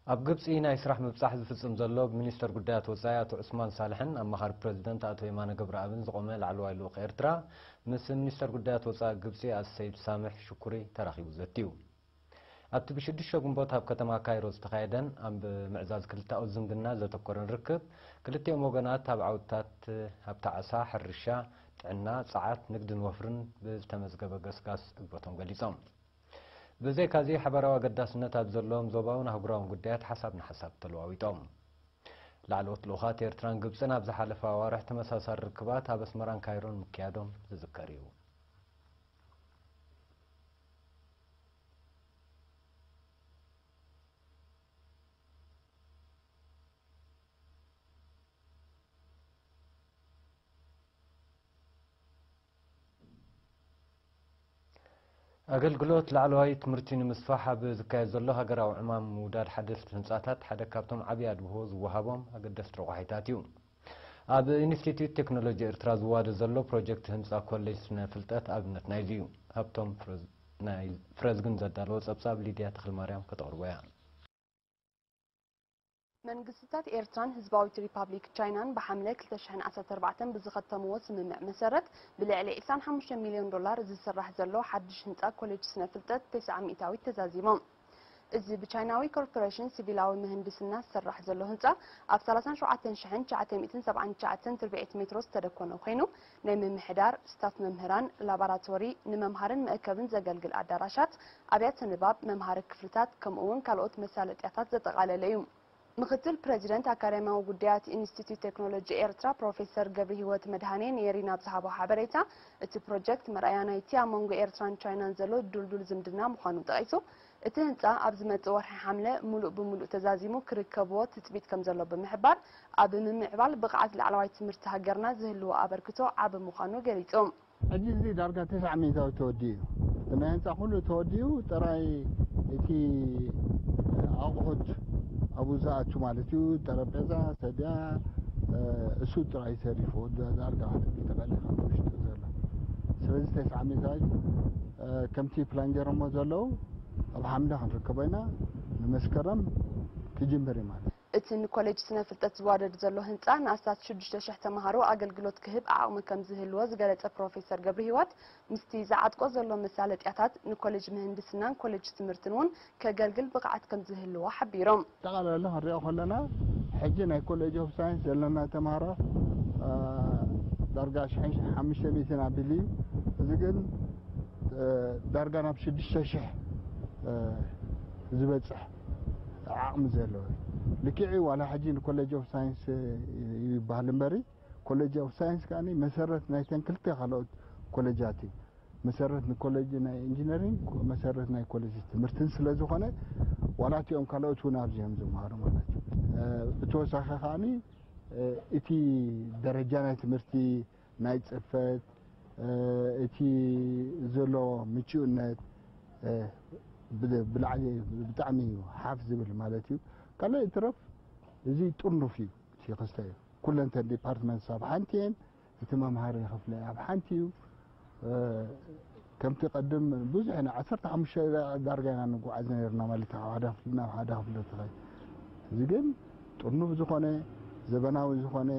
ኣብ ግብጺ ናይ ስራሕ ምብጻሕ ዝፍጽም ዘሎ ብሚኒስተር ጉዳያት ወጻኢ ኣቶ ዑስማን ሳልሕን ኣማኻሪ ፕረዚደንት ኣቶ የማነ ገብረኣብን ዝቖመ ላዕለዋይ ልኡኽ ኤርትራ፣ ምስ ሚኒስተር ጉዳያት ወጻኢ ግብጺ ኣሰይድ ሳምሕ ሽኩሪ ተራኺቡ ዘትዩ። ኣብቲ ብሽዱሽተ ግንቦት ኣብ ከተማ ካይሮ ዝተኻየደን ኣብ ምዕዛዝ ክልተኣዊ ዝምድና ዘተኮረን ርክብ፣ ክልቲኦም ወገናት ኣብ ዓውድታት ሃብቲ ዓሳ፣ ሕርሻ፣ ጥዕና፣ ጸዓት፣ ንግድን ወፍርን ብዝተመዝገበ ገስጋስ እግበቶም ገሊጾም። ብዘይካዚ ሓበራዊ ኣገዳስነት ኣብ ዘለዎም ዞባውን ኣህጉራውን ጉዳያት ሓሳብ ንሓሳብ ተለዋዊጦም። ላዕለዎት ልኡኻት ኤርትራን ግብጽን ኣብ ዝሓለፈ ኣዋርሕ ተመሳሳሊ ርክባት ኣብ ኣስመራን ካይሮን ምክያዶም ዝዝከር እዩ። ኣገልግሎት ላዕለዋይ ትምህርቲ ንምስፋሕ ኣብ ዝካየድ ዘሎ ሃገራዊ ዕማም ምውዳድ ሓደስቲ ህንጻታት ሓደ ካብቶም ዓብዪ ኣድብሆ ዝወሃቦም ኣገደስቲ ረቋሒታት እዩ። ኣብ ኢንስቲትዩት ቴክኖሎጂ ኤርትራ ዝዋደ ዘሎ ፕሮጀክት ህንጻ ኮሌጅ ስነ ፍልጠት ኣብነት ናይዚ እዩ። ሃብቶም ፍረዝ-፣ ናይ ፍረዝግን ዘዳለዎ ጸብጻብ ሊድያ ተኽለማርያም ከተቕርቦ እያ። መንግስታት ኤርትራን ህዝባዊት ሪፓብሊክ ቻይናን ብሓምለ ክልተ ሽሕን ዓሰርተ ኣርባዕተን ብዝኸተምዎ ስምምዕ መሰረት፣ ብልዕሊ ዕስራን ሓሙሽተ ሚልዮን ዶላር ዝስራሕ ዘሎ ሓድሽ ህንጻ ኮሌጅ ስነ ፍልጠት ተስዓ ሚእታዊት ተዛዚሞም። እዚ ብቻይናዊ ኮርፖሬሽን ሲቪላዊ ምህንድስና ዝስራሕ ዘሎ ህንጻ፣ ኣብ ሰላሳን ሸውዓተን ሽሕን ትሽዓተ ሚእትን ሰብዓን ትሽዓተን ትርብዒት ሜትሮ ዝተደኮነ ኮይኑ፣ ናይ ምምሕዳር፣ ስታፍ መምህራን፣ ላባራቶሪ፣ ንመምሃርን መእከብን ዘገልግል ኣዳራሻት፣ ኣብያተ ንባብ፣ መምሃሪ ክፍልታት፣ ከምኡ እውን ካልኦት መሳለጥያታት ዘጠቓለለ እዩ። ምክትል ፕረዚደንት ኣካዳሚያዊ ጉዳያት ኢንስቲትዩት ቴክኖሎጂ ኤርትራ ፕሮፌሰር ገብረሂወት መድሃኔ ንኤሪና ኣብ ዝሃቦ ሓበሬታ፣ እቲ ፕሮጀክት መርኣያ ናይቲ ኣብ መንጎ ኤርትራን ቻይናን ዘሎ ድልዱል ዝምድና ምዃኑ ጠቒሱ፣ እቲ ህንጻ ኣብ ዝመጽእ ወርሒ ሓምለ ሙሉእ ብሙሉእ ተዛዚሙ ክርከብዎ ትጽቢት ከምዘሎ ብምሕባር፣ ኣብ ምምዕባል ብቕዓት ላዕለዋይ ትምህርቲ ሃገርና ዝህልዎ ኣበርክቶ ዓቢ ምዃኑ ገሊጹ። ሕጂ እዚ ዳርጋ ተስዓ ሚእታዊት ተወዲኡ እዩ። እቲ ናይ ህንጻ ኩሉ ተወዲኡ፣ ጥራይ እቲ ኣቑሑት ኣብኡ ዝኣቱ ማለት እዩ፣ ጠረጴዛ፣ ሰድያ፣ እሱ ጥራይ ተሪፉ፣ ዳርጋ ክልተ በሊሕ ኣብ ውሽጡ ዘሎ። ስለዚ ተስዓ ሚእታዊት ከምቲ ፕላን ገይሮሞ ዘለዉ ኣብ ሓምለ ክንርከቦ ኢና፣ ንመስከረም ክጅምር እዩ ማለት እዩ። እቲ ንኮሌጅ ስነ ፍልጠት ዝዋደድ ዘሎ ህንጻ ንኣስታት ሽዱሽተ ሽሕ ተማሃሮ ኣገልግሎት ክህብ ዓቕሚ ከም ዝህልዎ ዝገለጸ ፕሮፌሰር ገብረሂወት፣ ምስቲ ዝዓጥቆ ዘሎ መሳለጥያታት ንኮሌጅ ምህንድስናን ኮሌጅ ትምህርትን እውን ከገልግል ብቕዓት ከም ዝህልዎ ሓቢሮም። ጠቓላላ ክንሪኦ ከለና፣ ሕጂ ናይ ኮሌጅ ኦፍ ሳይንስ ዘለና ተማሃሮ ዳርጋ ሽሕን ሓሙሽተ ሚእትን ኣቢሉ እዩ። እዚ ግን ዳርጋ ናብ ሽዱሽተ ሽሕ ዝበጽሕ ዓቕሚ ዘለዎ እዩ። ልክዕ እዩ፣ ዋላ ሕጂ ንኮሌጅ ኦፍ ሳይንስ ይበሃል እምበሪ፣ ኮሌጅ ኦፍ ሳይንስ ከኣ መሰረት ናይተን ክልተ ካልኦት ኮሌጃት እዩ። መሰረት ንኮሌጅ ናይ ኢንጂነሪንግ፣ መሰረት ናይ ኮሌጅ ትምህርትን ስለ ዝኾነ፣ ዋላ እቲኦም ካልኦት እውን ኣብዚ እዮም ዝመሃሩ ማለት እዩ። ብተወሳኺ ከኣ እቲ ደረጃ ናይ ትምህርቲ፣ ናይ ጽፈት፣ እቲ ዘሎ ምቹእነት ብላዕሊ ብጣዕሚ እዩ ሓፍ ዝብል ማለት እዩ። ካልእ ትረፍ፣ እዚ ጥርኑፍ እዩ፣ እቲ ክስተ እዩ። ኩለንተን ዲፓርትመንትስ ኣብ ሓንቲ እየን፣ እቲ መምሃሪ ክፍሊ ኣብ ሓንቲ እዩ። ከምቲ ቀድም ብዙሕ ኢና፣ ዓሰርተ ሓሙሽተ ዳርጋ ኢና ንጓዓዝ ነይርና ማለት እዩ፣ ካብ ሓደ ክፍሊ ናብ ሓደ ክፍሊ ትኸይድ። እዚ ግን ጥርኑፍ ዝኾነ፣ ዘበናዊ ዝኾነ፣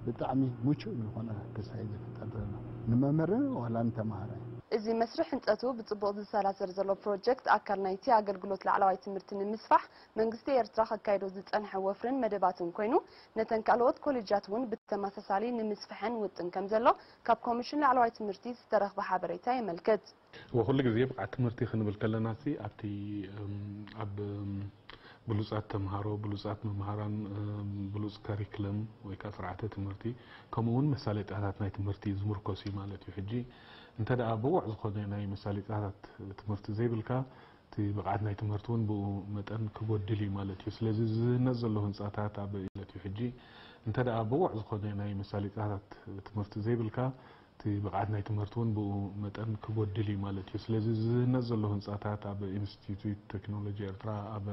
ብጣዕሚ ምቹእ ዝኾነ ክስተ እዩ ዝፍጠር ዘሎ፣ ንመምህርን ዋላ ንተምሃራይ። እዚ መስርሕ ህንጸቱ ብጽቡቕ ዝሰላሰል ዘሎ ፕሮጀክት ኣካል ናይቲ ኣገልግሎት ላዕለዋይ ትምህርቲ ንምስፋሕ መንግስቲ ኤርትራ ከካይዶ ዝጸንሐ ወፍርን መደባትን ኮይኑ፣ ነተን ካልኦት ኮሌጃት እውን ብተመሳሳሊ ንምስፍሐን ውጥን ከም ዘሎ ካብ ኮሚሽን ላዕለዋይ ትምህርቲ ዝተረኽበ ሓበሬታ የመልክት። ወኩሉ ግዜ ብቕዓት ትምህርቲ ክንብል ከለና ሲ ኣብቲ ኣብ ብሉጻት ተምሃሮ፣ ብሉጻት መምሃራን፣ ብሉጽ ካሪክለም ወይ ከዓ ስርዓተ ትምህርቲ፣ ከምኡ እውን መሳለጥያታት ናይ ትምህርቲ ዝምርኮስ እዩ ማለት እዩ። ሕጂ እንተ ደኣ ብቑዕ ዝኾነ ናይ መሳለጥያታት ትምህርቲ ዘይብልካ፣ እቲ ብቕዓት ናይ ትምህርቲ እውን ብኡ መጠን ክጎድል እዩ ማለት እዩ። ስለዚ ዝህነጽ ዘሎ ህንጻታት ኣብ ማለት እዩ። ሕጂ እንተ ደኣ ብቑዕ ዝኾነ ናይ መሳለጥያታት ትምህርቲ ዘይብልካ፣ እቲ ብቕዓት ናይ ትምህርቲ እውን ብኡ መጠን ክጎድል እዩ ማለት እዩ። ስለዚ ዝህነጽ ዘሎ ህንጻታት ኣብ ኢንስቲትዩት ቴክኖሎጂ ኤርትራ፣ ኣብ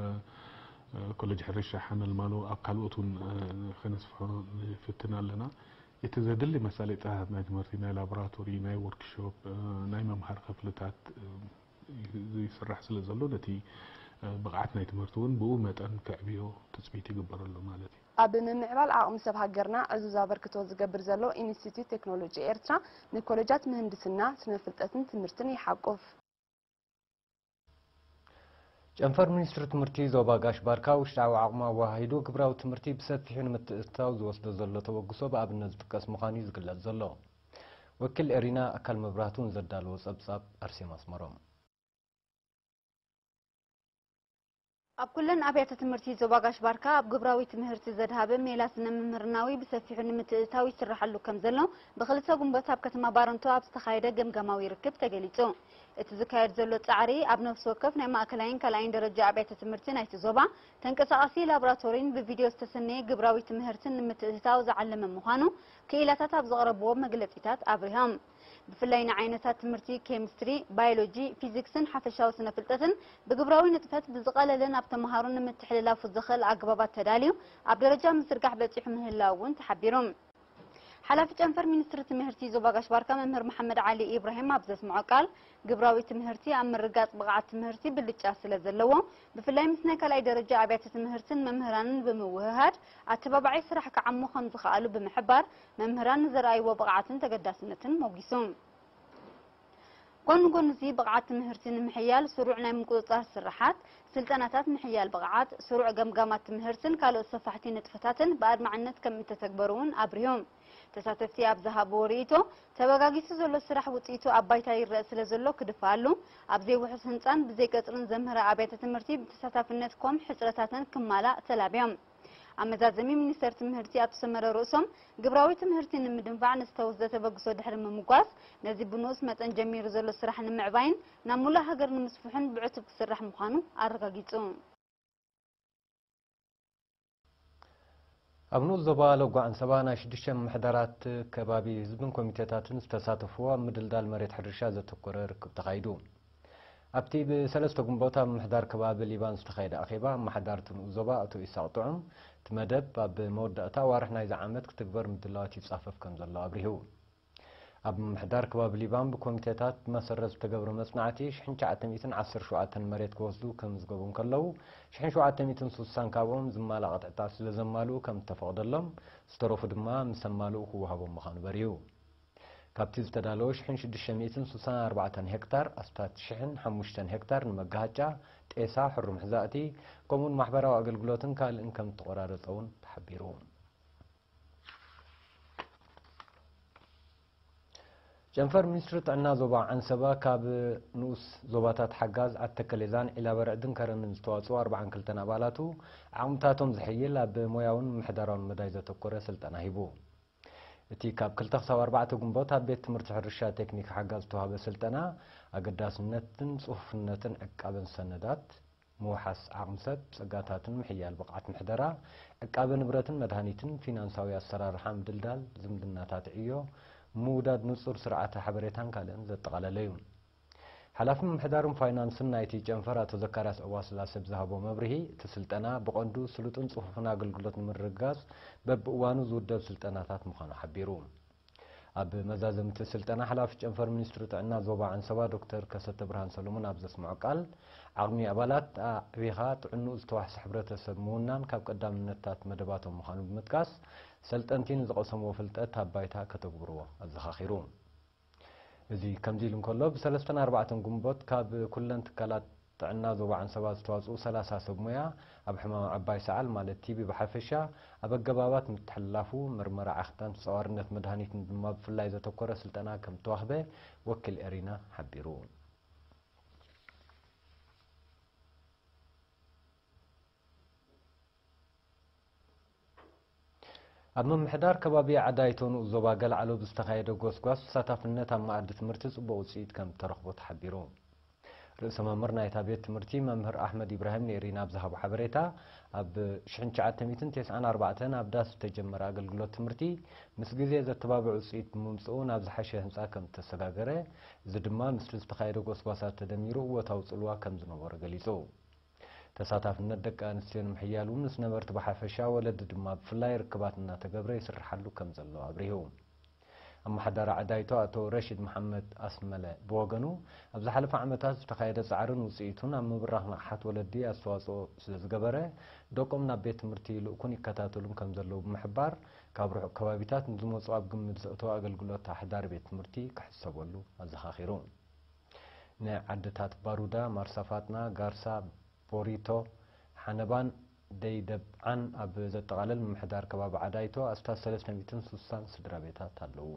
ኮሌጅ ሕርሻ ሓመልማሎ፣ ኣብ ካልኦት እውን ከነስፍሖ ንፍትን ኣለና። እቲ ዘድሊ መሳለጥያታት ናይ ትምህርቲ፣ ናይ ላቦራቶሪ፣ ናይ ወርክሾፕ፣ ናይ መምሃሪ ክፍልታት ይስራሕ ስለ ዘሎ፣ ነቲ ብቕዓት ናይ ትምህርቲ እውን ብኡ መጠን ከዕብዮ ትፅቢት ይግበረሉ ማለት እዩ። ኣብ ምምዕባል ዓቕሚ ሰብ ሃገርና ዕዙዝ ኣበርክቶ ዝገብር ዘሎ ኢንስቲትዩት ቴክኖሎጂ ኤርትራ፣ ንኮሌጃት ምህንድስና፣ ስነ ፍልጠትን ትምህርትን ይሓቁፍ። ጨንፈር ሚኒስትሪ ትምህርቲ ዞባ ጋሽ ባርካ ውሽጣዊ ዓቕሙ ኣወሃሂዱ ግብራዊ ትምህርቲ ብሰፊሑ ንምትእትታው ዝወስዶ ዘሎ ተበግሶ ብኣብነት ዝጥቀስ ምዃኑ እዩ ዝግለጽ ዘሎ። ወኪል ኤሪና ኣካል መብራህቱ ንዘዳለዎ ጸብጻብ ኣርሴማ ኣስመሮም። ኣብ ኩለን ኣብያተ ትምህርቲ ዞባ ጋሽ ባርካ ኣብ ግብራዊ ትምህርቲ ዘድሃበ ሜላ ስነ ምምህርናዊ ብሰፊሑ ንምትእትታው ይስራሓሉ ከም ዘሎ ብክልተ ጉንበት ኣብ ከተማ ባረንቶ ኣብ ዝተኻየደ ገምጋማዊ ርክብ ተገሊጹ። እቲ ዝካየድ ዘሎ ጻዕሪ ኣብ ነፍሲ ወከፍ ናይ ማእከላይን ካልኣይን ደረጃ ኣብያተ ትምህርቲ ናይቲ ዞባ ተንቀሳቓሲ ላቦራቶሪን ብቪድዮ ዝተሰነየ ግብራዊ ትምህርትን ንምትእትታው ዝዓለመ ምዃኑ ክኢላታት ኣብ ዘቕረብዎ መግለጺታት ኣብሪሆም። ብፍላይ ንዓይነታት ትምህርቲ ኬሚስትሪ፣ ባዮሎጂ፣ ፊዚክስን ሓፈሻዊ ስነ ፍልጠትን ብግብራዊ ንጥፈት ብዝቐለለን ኣብ ተምሃሮ ንምትሕልላፉ ዘኽእል ኣገባባት ተዳልዩ ኣብ ደረጃ ምዝርጋሕ በጺሑ ምህላው እውን ተሓቢሩ። ሓላፊ ጨንፈር ሚኒስትሪ ትምህርቲ ዞባ ጋሽ ባርካ መምህር መሓመድ ዓሊ ኢብራሂም ኣብ ዘስምዖ ቃል፣ ግብራዊ ትምህርቲ ኣብ ምርጋጽ ብቕዓት ትምህርቲ ብልጫ ስለ ዘለዎ፣ ብፍላይ ምስ ናይ ካልኣይ ደረጃ ኣብያተ ትምህርትን መምህራንን ብምውህሃድ ኣተባባዒ ስራሕ ክዓሙ ከም ዝኸኣሉ ብምሕባር፣ መምህራን ንዘርኣይዎ ብቕዓትን ተገዳስነትን ሞጊሱ። ጎኒ ጎኒ እዚ ብቕዓት ትምህርቲ ንምሕያል ስሩዕ ናይ ምቁጽጻር ስርሓት፣ ስልጠናታት ምሕያል ብቕዓት፣ ስሩዕ ገምጋማት ትምህርትን ካልኦት ሰፋሕቲ ንጥፈታትን ብኣድማዕነት ከም እተተግበሩ እውን ኣብሪሁ። ተሳተፍቲ ኣብ ዝሃብዎ ርእይቶ፣ ተበጋጊሱ ዘሎ ስራሕ ውጽኢቱ ኣብ ባይታ ይረአ ስለ ዘሎ ክድፋኣሉ፣ ኣብ ዘይውሑስ ህንጻን ብዘይ ቀጽርን ዘምህራ ኣብያተ ትምህርቲ ብተሳታፍነት ኮም ሕጽረታተን ክማላእ ተላብዮም። ኣመዛዘሚ ሚኒስተር ትምህርቲ ኣቶ ሰመረ ርእሶም፣ ግብራዊ ትምህርቲ ንምድንፋዕ ንዝተወስደ ተበግሶ ድሕሪ ምምጓስ፣ ነዚ ብንኡስ መጠን ጀሚሩ ዘሎ ስራሕ ንምዕባይን ናብ ሙሉእ ሃገር ንምስፍሑን ብዕቱብ ክስራሕ ምዃኑ ኣረጋጊጹ። ኣብ ንኡስ ዞባ ሎጎ ዓንሰባ ናይ ሽዱሽተ ምምሕዳራት ከባቢ ህዝብን ኮሚቴታትን ዝተሳተፍዎ ኣብ ምድልዳል መሬት ሕርሻ ዘተኮረ ርክብ ተኻይዱ። ኣብቲ ብሰለስተ ግንቦት ኣብ ምምሕዳር ከባቢ ሊባን ዝተኻየደ ኣኼባ፣ ኣመሓዳርቲ ንኡስ ዞባ ኣቶ ኢሳቕ ጥዑም፣ እቲ መደብ ኣብ መወዳእታ ዋርሕ ናይዚ ዓመት ክትግበር ምድላዋት ይጻፈፍ ከም ዘሎ ኣብሪሁ። ኣብ ምምሕዳር ከባቢ ሊባን ብኮሚቴታት ብመሰረት ዝተገብረ መጽናዕቲ ሽሕን ትሽዓተ ሚእትን ዓሰርተ ሸውዓተን መሬት ክወስዱ ከምዝገቡ እንከለዉ፣ ሽሕን ሸውዓተ ሚእትን ስሳን ካብኦም ዝማላእ ቅጥዕታት ስለ ዘማልኡ ከም እተፈቕደሎም፣ ዝተረፉ ድማ ምስ ኣማልኡ ክወሃቦም ምዃኑ በሪሁ። ካብቲ ዝተዳለወ ሽሕን ሽዱሽተ ሚእትን ስሳን ኣርባዕተን ሄክታር ኣስታት ሽሕን ሓሙሽተን ሄክታር ንመጋሃጫ፣ ጤሳ፣ ሕሩም ሕዛእቲ፣ ከምኡውን ማሕበራዊ ኣገልግሎትን ካልእን ከም እተቖራረጸ እውን ተሓቢሩ። ጨንፈር ሚኒስትሪ ጥዕና ዞባ ዓንሰባ ካብ ንኡስ ዞባታት ሓጋዝ፣ ዓተከሌዛን ዒላበርዕድን ከረንን ዝተዋጽኡ ኣርባዓን ክልተን ኣባላቱ ዓቕምታቶም ዘሐይል ኣብ ሞያውን ምምሕዳራውን መዳይ ዘተኮረ ስልጠና ሂቡ። እቲ ካብ ክልተ ክሳብ ኣርባዕተ ግንቦት ኣብ ቤት ትምህርቲ ሕርሻ ቴክኒክ ሓጋዝ ዝተዋህበ ስልጠና ኣገዳስነትን ጽፉፍነትን ዕቃበን ሰነዳት፣ ምውሓስ ዓቕሚ ሰብ፣ ጸጋታትን ምሕያል ብቕዓት ምሕደራ፣ ዕቃበ ንብረትን መድሃኒትን፣ ፊናንሳዊ ኣሰራርሓ ምድልዳል፣ ዝምድናታት ዕዮ፣ ምውዳድ ንጹር ስርዓተ ሓበሬታን ካልእን ዘጠቓለለ እዩ። ሓላፊ ምምሕዳርን ፋይናንስን ናይቲ ጨንፈር ኣቶ ዘካርያስ እዋስላሰ ብዝሃቦ መብርሂ፣ እቲ ስልጠና ብቐንዱ ስሉጥን ጽፉፍን ኣገልግሎት ንምርግጋጽ በብእዋኑ ዝውደብ ስልጠናታት ምዃኑ ሓቢሩ። ኣብ መዛዘሚ እቲ ስልጠና ሓላፊ ጨንፈር ሚኒስትሪ ጥዕና ዞባ ዓንሰባ ዶክተር ከሰተ ብርሃን ሰሎሞን ኣብ ዘስምዖ ቃል፣ ዓቕሚ ኣባላት ኣዕቢኻ ጥዕንኡ ዝተዋሕሰ ሕብረተሰብ ምውናን ካብ ቀዳምነታት መደባቶም ምዃኑ ብምጥቃስ፣ ሰልጠንቲ ንዝቐሰምዎ ፍልጠት ኣብ ባይታ ከተግብርዎ ኣዘኻኺሩ። እዚ ከምዚ ኢሉ እንከሎ፣ ብሰለስተን ኣርባዕተን ግንቦት ካብ ኩለን ትካላት ጥዕና ዞባ ዓንሰባ ዝተዋፅኡ ሰላሳ ሰብ ሞያ ኣብ ሕማም ዓባይ ሰዓል ማለት ቲቢ ብሓፈሻ፣ ኣብ ኣገባባት ምትሕልላፉ፣ ምርመራ ዓኽታን ተፃዋርነት መድሃኒትን ድማ ብፍላይ ዘተኮረ ስልጠና ከም ዝተዋህበ ወኪል ኤሪና ሓቢሩ። ኣብ ምምሕዳር ከባቢ ዓዳይቶ ንኡስ ዞባ ገልዓሎ ብዝተኻየደ ጎስጓስ ተሳታፍነት ኣብ መኣዲ ትምህርቲ ጽቡቕ ውጽኢት ከም እተረኽቦ ተሓቢሩ። ርእሰ መምህር ናይታ ቤት ትምህርቲ መምህር ኣሕመድ ኢብራሂም ንኤሪና ኣብ ዝሃቦ ሓበሬታ፣ ኣብ ሽሕን ትሽዓተ ሚእትን ተስዓን ኣርባዕተን ኣብ ዳስ ዝተጀመረ ኣገልግሎት ትምህርቲ ምስ ግዜ ዘተባብዕ ውጽኢት ብምምጽኡ ናብ ዝሓሸ ህንጻ ከም እተሰጋገረ፣ እዚ ድማ ምስቲ ዝተኻየደ ጎስጓሳት ተደሚሩ እወታዊ ጽልዋ ከም ዝነበሮ ገሊጹ። ተሳታፍነት ደቂ ኣንስትዮ ንምሕያል እውን ምስ ነበርቲ ብሓፈሻ፣ ወለዲ ድማ ብፍላይ ርክባት እናተገብረ ይስርሓሉ ከም ዘሎ ኣብሪሁ። ኣመሓዳሪ ዓዳይቶ ኣቶ ረሺድ መሓመድ ኣስመለ ብወገኑ፣ ኣብ ዝሓለፈ ዓመታት ዝተኻየደ ጻዕርን ውጽኢቱን ኣብ ምብራኽ ንቕሓት ወለዲ ኣስተዋጽኦ ስለ ዝገበረ፣ ደቆም ናብ ቤት ትምህርቲ ይልእኩን ይከታተሉን ከም ዘለዉ ብምሕባር፣ ካብ ርሑቕ ከባቢታት ንዝመጹ ኣብ ግምት ዘእተወ ኣገልግሎት ኣሕዳሪ ቤት ትምህርቲ ክሕሰበሉ ኣዘኻኺሩ። ንዓድታት ባሩዳ፣ ማርሳ ፋጥና፣ ጋርሳ፣ ቦሪቶ፣ ሓነባን ደይደብዓን ኣብ ዘጠቓለል ምምሕዳር ከባቢ ዓዳይቶ ኣስታት ሰለስተ ሚእትን ስሳን ስድራ ቤታት ኣለዉ።